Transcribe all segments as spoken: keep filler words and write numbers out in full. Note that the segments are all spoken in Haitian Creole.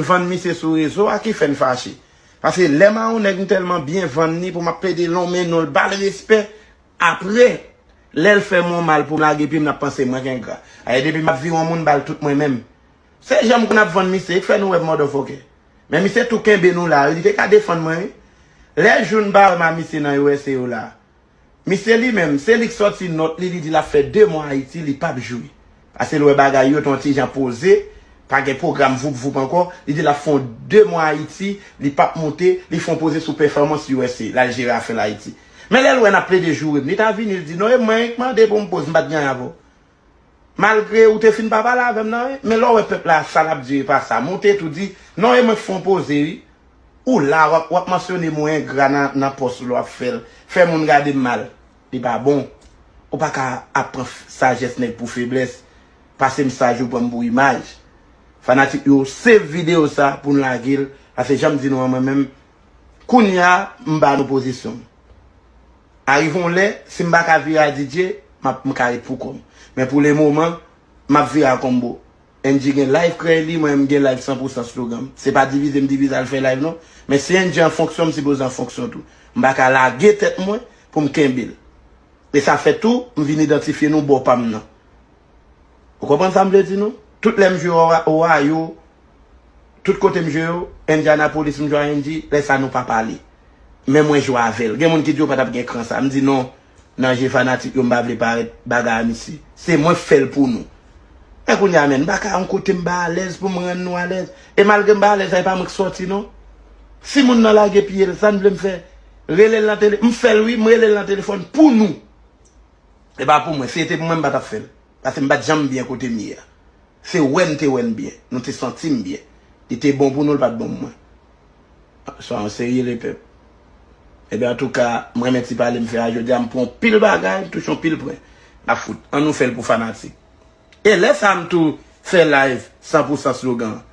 vann misye sou rezo a ki fè n fache. Paske lè m a yon nèg, m tèlman byen vann li pou m ap plede lonmen non l, ba l respè. Apre, lè l fè m yon mal pou m lage pye m, n ap panse mwen k engra. Aye, depi m ap vire yon moun, ba l tout mwen menm. Se jan m konn ap vann misye, e k fè nou wè m motherfucker. Men misye tou kenbe nou la, wi, li te ka defann mwen, wi. Lè jou n pa wè m a misye nan U S A yo la, misye li menm, se li k sòti nòt li, li di l ap fè de mwa Ayiti, li p ap jwe. Paske l wè bagay yo t yon ti jan poze, pa gen pwogram voup voup ankò, li di l ap fè yon de mwa Ayiti, li p ap moute, li fè yon poze sou pèfòmans U S A, l al jere afè l Ayiti. Men lè l wè n ap plede joure m, li ta vini, li di, "Non, e mwen k mande pou m poze, m pa t gen anyen avè w." Malgre ou te fin pa pale avè m nan, wi. Men lè w wè pèp la, sa l ap di, e pa sa. Moute tou di, "Non, e mwen k fè yon poze, wi." Ou la, w ap, w ap mansyone mo engra nan, nan pòs ou, lè w ap fè l. Fè moun gade m mal. Li pa bon. Ou pa ka ap pran f-, sajès nèg pou feblès. Pase m saj, ou pran m pou imaj. Fanatik yo, save videyo sa pou n lage l. Paske jan m di nou an, mwen menm, kounye a, m ba nou pozisyon m. Arive yon lè, si m pa ka vire a D J, m ap, m ka ret pou kò m. Men pou le moman, m ap vire a Combo. N G gen live krèy li, mwen m gen live san pou san slogan m. Se pa divize m divize al fè live non. Men si N G an fonksyon, m sipoze an fonksyon tou. M pa ka lage tèt mwen pou m kenbe l. E sa fè tou, m vin idantifye nou bò pa m nan. Ou konprann sa m vle di nou? Tout lè m jwe Ohio, tout kote m jwe yo, Indianapolis m jwe a N G, lè sa nou pa pale. Men mwen jwe avè l. Gen moun ki di yo pa t ap gen kran sa. M di non, nan je fanatik yo, m pa vle parèt bagay a misye. Se mwen k fè l pou nou. Men kounye a, men, m pa ka yon kote m pa alèz pou m rann nou alèz. E malgre m pa alèz, sa e pa mwen k sòti non. Si moun nan lage pye l, sa n vle m fè? Rele l nan tele, m fè l wi, m rele l nan telefòn pou nou. E pa pou mwen, si se te pou mwen, m pa t ap fè l. Paske m pa t janm byen kote m ye a. Se wè n te wè n byen, nou te santi m byen. Li te bon pou nou, li pa t bon pou mwen. Swa yon serye lepèp. Ebyen, antouka, m renmen ti pale m fè a jodi a, m pran yon pil bagay, m touche yon pil pwen. A fout, ann nou fè l pou fanatik. E lè sa a m tou fè live san pou san slogan an.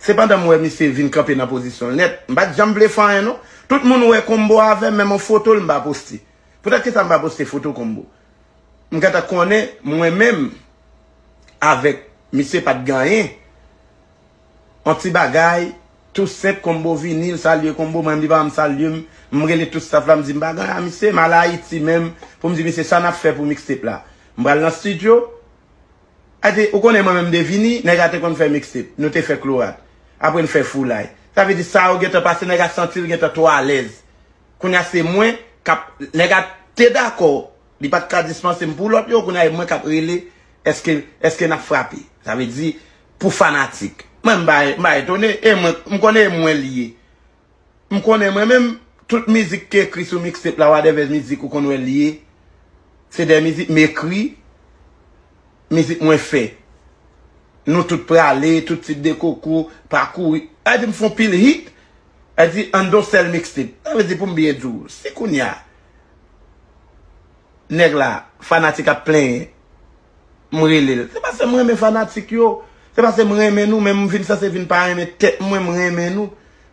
Se pandan m wè misye vin kanpe nan pozisyon l nèt, m pa t janm vle fè anyen non. Tout moun wè Combo avè m, menm yon foto l m pa poste. Poutèt kisa m pa poste foto Combo? M gentan konnen mwen menm avèk misye pa t gen anyen. Yon ti bagay tou senp, Combo vini, l salye Combo, mwen menm li pa janm salye m. M rele tout staff la, m di m pa gen anyen a misye, m al Ayiti menm pou m di misye sa n ap fè pou mixtape la. M pral nan studio, a di, ou konnen mwen menm m te vini, nèg la te konn fè mixtape, nou te fè Klorat. Apre n fè Foulay. Sa vle di sa yo gentan pase, nèg la santi l gentan twò alèz. Kounye a se mwen k ap, nèg la te dakò, li pa t ka dispanse m pou lòt yo, kounye a e mwen k ap rele, èske, èske n ap frape? Sa vle di, pou fanatik. Mwen m pa, m pa etone, e mwen, m konnen e mwen li ye. M konnen mwen menm, tout mizik ki ekri sou mixtape la, whatever mizik ou konn wè li ye, se de mizik m ekri, mizik mwen fè. Nou tout prale, tout tit de koko, pa kouri. A di m fè yon pil hit, a di an don sèl mixtape. Sa vle di pou m byen di w, si kounye a, nèg la, fanatik ap plenyen, m rele l. Se paske m renmen fanatik yo. Se paske m renmen nou, men m vin sanse vin pa renmen tèt mwen, m renmen nou.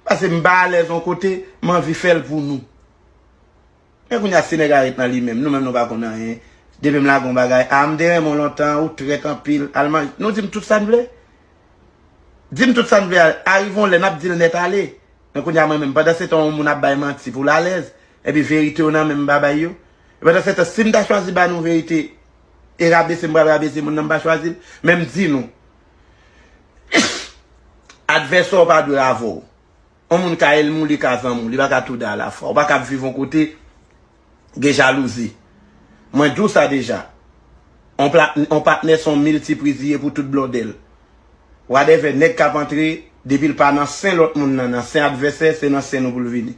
Paske m pa alèz yon kote, m anvi fè l pou nou. Men kounye a, si nèg la ret nan li menm, nou menm nou pa konn anyen. Depi m lage yon bagay, a, m te renmen w lontan, ou trèt anpil, al manje. Nou di m tout sa n vle. Di m tout sa n vle, a, arive yon lè, n ap di l nèt ale. Men kounye a, mwen menm, pandan se tan, yon moun ap bay manti pou l alèz, epi verite yo nan men m, m pa bay yo. E pandan se tan, si m ta chwazi ba nou verite, e rabese m pral rabese moun nan, m pa chwazi l, men m di nou, advèsè w pa dwe avè w. Yon moun ka ènmi w, li ka zanmi w, li pa ka tou de alafwa. Ou pa ka ap viv yon kote, gen jalouzi. Mwen di w sa deja. On pla-, on patnè se yon miltipriz li ye pou tout blòdèl. Whatever, nèg k ap antre, depi l pa nan sen lòt moun nan, nan sen advèsè, se nan sen nou pou l vini.